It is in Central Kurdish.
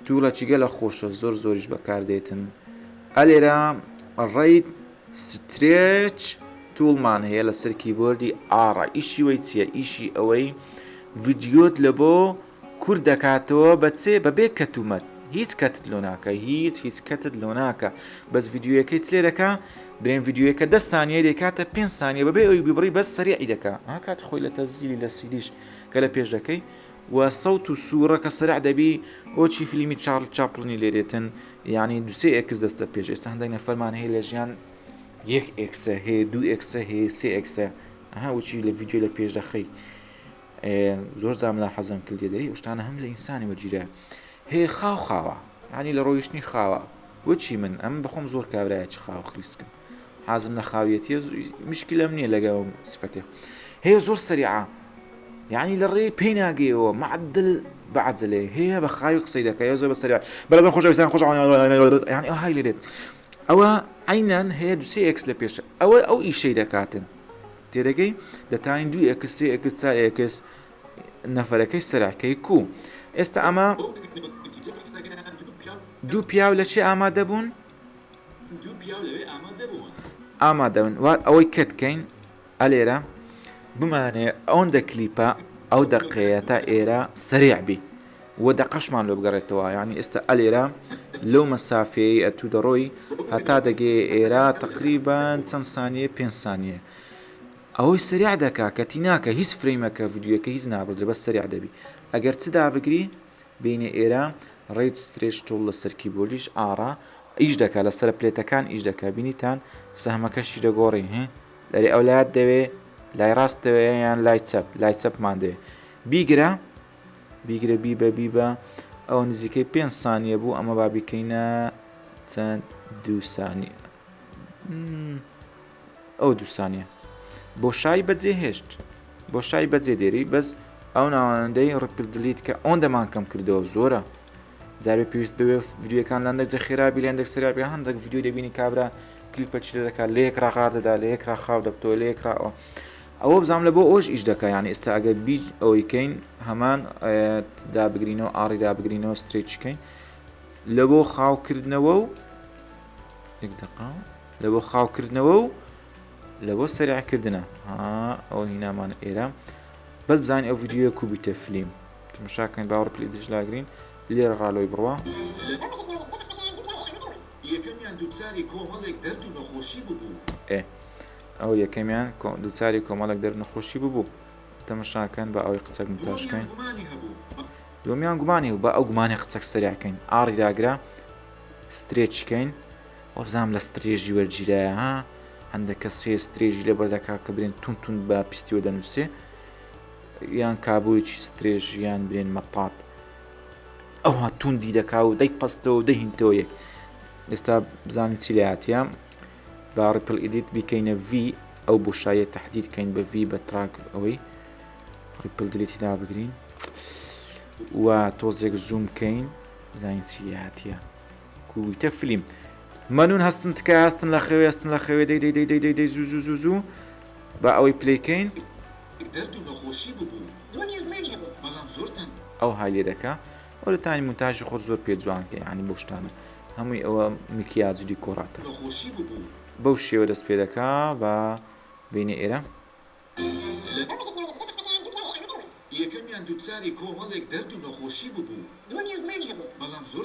tool ەکی گەلە خۆشە زۆر زۆریش بەکاردێتن ئەلێرە rate stretch tool مان هەیە لەسەر کیبۆردی R ئیشی وەی چییە ئیشی ئەوەی ڤیدیۆت لە بۆ کورت دەکاتەوە بە چێ بەبێ کەتومەت هیچ cut ت لۆ ناکە هیچ هیچ cut ت لۆ ناکە بەس ڤیدیۆیەکەی چ لێ دەکا برێن ڤیدیۆیەکە دە سانیە دەیکاتە پێنج سانیە بەبێ ئەوی ببڕی بەس سەریعی دەکا ها کاتی خۆی لە تەسجیلی لە سیدیش کە لە پێش دەکەی و سەوت و سوڕە کە سەرع دەبی بۆچی فیلمی چارل چاپڵنی لێ دێتن یعنی دوسێ X دەستە پێش ئێستا هەندێک نەفەرمان هەیە لە ژیان یەک X ە هەیە دوو X ە هەیە سێ X ە ئەها وچی لە ڤیدیۆ لە پێش دەخەی زۆر جام لا حەزم کردێ دەری شتانە هەم لە ئینسانی وەرگیرە هەیە خاو خاوە ینی لە ڕۆیشتنی خاوە وچی من ئەم بەخۆم زۆر کابرایەکی خاو خلیسکم حازم لە خاویەتیە مشکلەم نییە لەگەڵ سفەتێ هەیە زۆر سەریعە یعنی لە ڕێی پێی ناگەیەوە معدل بەعجلێ هەیە بە خاوی قسەی دەکە زۆر بە سەریع بەرەزم خۆشەویستان خۆش یعنی ئەو های لێ دێت ئەوە عینەن هەیە دوسێ X لە پێش ئەوە ئەو ئیشەی دەکاتن تێدەگەی دەتانین دوو X سێ X چار X نەفەرەکەی سەرعکەی کو ئێستا ئەمە دوو پیاو لە چێ ئامادە بوون ئامادەبن وا ئەوەی cut کەین ئەلێرە بمانێ ئەوەندە کلیپە ئەو دەقەیە تا ئێرە سەریع بی و دەقەشمان لۆ بگەڕێتەوە یعنی ئێستا ئەلێرە لەو مەسافەیەی ئەتوو دەڕۆی هەتا دەگەیە ئێرە تقریبان چەند سانیە پێنج سانیە ئەوەی سەریع دەکا cut ی ناکە هیچ frame ەکە ڤیدیۆکە هیچ نابڕدرێ بەس سەریع دەبی ئەگەر چ دابگری بینە ئێرە rate stretch tool لەسەر کیبۆردیش R ە ئیش دەکا لەسەر plate ەکان ئیش دەکا بینیتان سەهمەکەشی دەگۆڕی هی دەرێ ئەو لایەت دەوێ لای ڕاست دەوێ یان لای چەپ لای چەپمان دەوێ بیگرە بیگرە بیبە بیبە ئەو نزیکەی پێ سانیە بوو ئەمە با بیکەینە چەند دوو سانیە ئەو دوو سانیە بۆشایی بەجێ هێشت بۆشایی بەجێ دێری بەس ئەو ناوەندەی ripple delete کە ئەوەندەمان کەم کردەوە زۆرە جارێ پێویست بوێ ڤیدیۆکان لەندێک جە خێرابی لەندێک سەرابی هەندێک ڤیدیۆ دەبینی کابرا کلیپە چی دەکات لە یەک ڕاغار دەدا لە یەک ڕاخاو دەبتەوە لە یەک ڕاوە ئەوە بزانام لە بۆ ئەوش ئیش دەکە یان ئێستا ئەگەر بی ئەوەی کەین هەمان دابگرینەوە R ی دابگرینەوە stretch کەین لە بۆ خاوکردنەوە و یەک دقە لە بۆ خاوکردنەوە و لە بۆ سەریعکردنە ها ئەوە هینامان ئێرە بەس بزانین ئەو ڤیدیۆیە کو بیتە فلیم تمشاکەین باوەڕ پلی درش لاگرین لێرە ڕالۆی بڕوا. یەکەمیان دووچاری کۆمەڵێک دەرد و نەخۆشی ببوو. ئێ ئەو یەکەمیان دووچاری کۆمەڵێک دەرد نەخۆشی ببوو تەمەشاکەن با ئەوەی قچەک دووەمیان متاشکەین گومانی هەبوو. دووەمیان گومانی هەبوو با ئەو گومانی قچەک سەریعکەین R ی داگرە stretch کەین وابزانم لە سترێژی وەرگیرایە ها هەندێک کەس هەیە سترێژی لەبەر دەکات کە برێن تون تون بە پیستیەوە دەنووسێ یان کابوویەکی سترێژ یان برێن مەتات ئەوها توندی دەکا و دەی پەستەوە و دەهینتەوە یەک ئێستا بزانین چی لاتە با ripple edit بیکەینە V ئەو بۆشاییە تهدید کەین بە V بە track ئەوەی ripple delete ی دابگرین و تۆزێک زووم کەین بزانین چی لاتە کویتە فلیم مەنون هەستن تکایە هەستن لە خەوێ هەستن لە خەوێ دەی دەی دەی دەی دەی دەی زوو زوو زوو زوو با ئەوەی play کەین. دەرد و نەخۆشی ببوو بەڵام زۆر تەن. ئەو های لێ دەکا ئەو دەتانی مونتاژی خۆت زۆر پێ جوان کە یانی بەو شتانە هەمووی ئەوە مکیاج و دیکۆراتە. نەخۆشی ببوو. بەو شێوە دەست پێ دەکا با بینە ئێرە. یەکەمیان دووچاری کۆمەڵێک دەرد و نەخۆشی ببوو بەڵام زۆر.